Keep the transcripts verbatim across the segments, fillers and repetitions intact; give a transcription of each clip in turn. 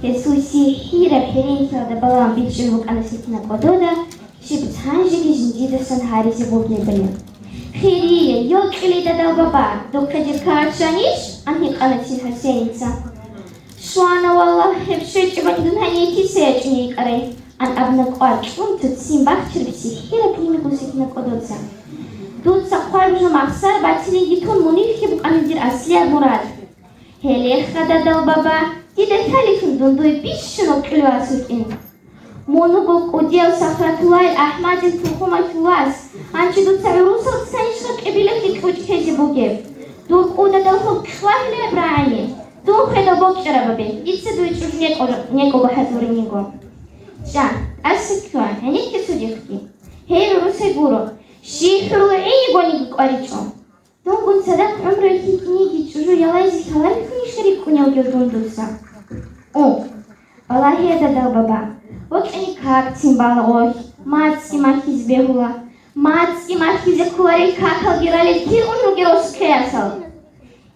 Гьесул сихӀираб хӀеренлъиялда балагьун бичӀчӀулеб букӀана Секина кӀодода, щиб цинги жиндидасан гьаризе бугебали. Хирие, йокьилей, дадал баба, духъе дир кагъат щванищ? — ан гьикъана цин ХӀусейница. — Щвана, валлагь, гьеб щвечӀебани дун гьанив киса ячӀуней йикӀарай, — ан абна кӀвар кьун цо ццин бахчараб сихӀираб лъимегун Секина кӀодоца. — Дуца хъвараб жо махсар батилинги тун мунихьи букӀана дир аслияб мурад. Гьелеха, дадал баба, дида лъалелъун дун дуе бищун вокьулев вас вукӀин. Мун вуго кӀудияв Сахратуллаил АхӀмадил тухумалъул вас, гьанже дуца гӀурусалдасанищха къибилалъе кьучӀ тезе бугеб? Дур кӀудадал хӀукъ хвалилеб рагӀани, дун хведал бокьараб гьабе, дица дуе чӀужу некӀо-, некӀого хӀадурин йиго. ЧӀа, тӀаса кква, гӀенекке цо дихъги. Гьей, гӀурусай гуро, щиб хӀурул гӀи йигониги кӀваричӀо. Дунгун цадахъ гӀумруялъе кӀиниги чӀужу ялайзе лъаларелъунищха рикӀкӀунев вугев дун дуца? У, балагье, дадал баба, вокьани как цин балагьухь, мацӀги махьизе бегьула, мацӀги махьизе кколарел какалги ралел кир ун ругел росулъ ккеясал?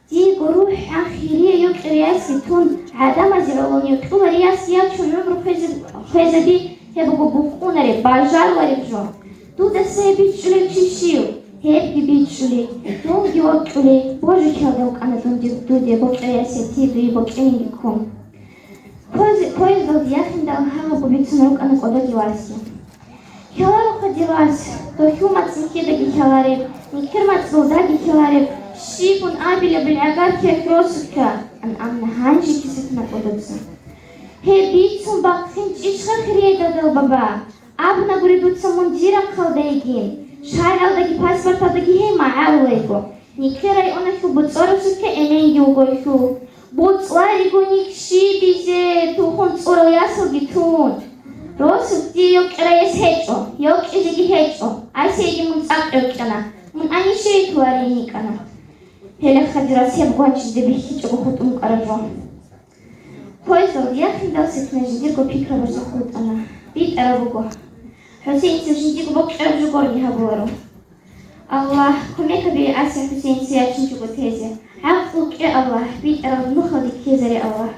Диего рухӀ гьан хирие йокьариясги тун, гӀадамазе гӀоло йокьулариясги ячун гӀумру хвезе-, хвезаби, гьеб буго букӀунареб, бажарулареб жо. Дудаса гьеб бичӀчӀулев чи щив? Гьебги бичӀчӀулей, дунги вокьулей, божи-кьалда вукӀана дунде, дуде бокьариясиятияб дуе бокьилинги ккун. Поезд-, поездалде яхиндал гьабго бицун рукӀана кӀодоги васги. Хьаларо хадир вас, дохьул мацӀ нихьедаги хьалареб, нихьер мацӀ долдаги хьалареб, щибун абилеб гӀагар ккеялъ росулъ кка, ан абна гьанжеги Секина кӀодоца. Гьеб бицун бахъинчӀищха хирие, дадал баба? Абунагури дуца мун дир рахъалда йигин, шаргӀалдаги паспорталдаги гьей магӀарулайго, нихьер районалъул БуцӀорасулъе эменги вугойлъул. БуцӀларигони щибизе, тухум цӀурал ясалги тун. Росулъ дие йокьараяс гьечӀо, йокьизеги гьечӀо, Асияги мун цӀакъ йокьана, мун анищие туларин йикӀана. Гьеле хадир вас гьеб гванчиде бихьичӀого хутӀун кӀараро. Поездалде яхиндал Секина жиндирго пикрабазухъ хутӀана. БитӀараб буго. ХӀусейница жиндиго бокьараб жо гурони гьабуларо. Аллагь, кумек гьабе Асия ХӀусейница ячинчӀого тезе. ГӀакълу кье, Аллагь, битӀарал нухалде ккезаре, Аллагь.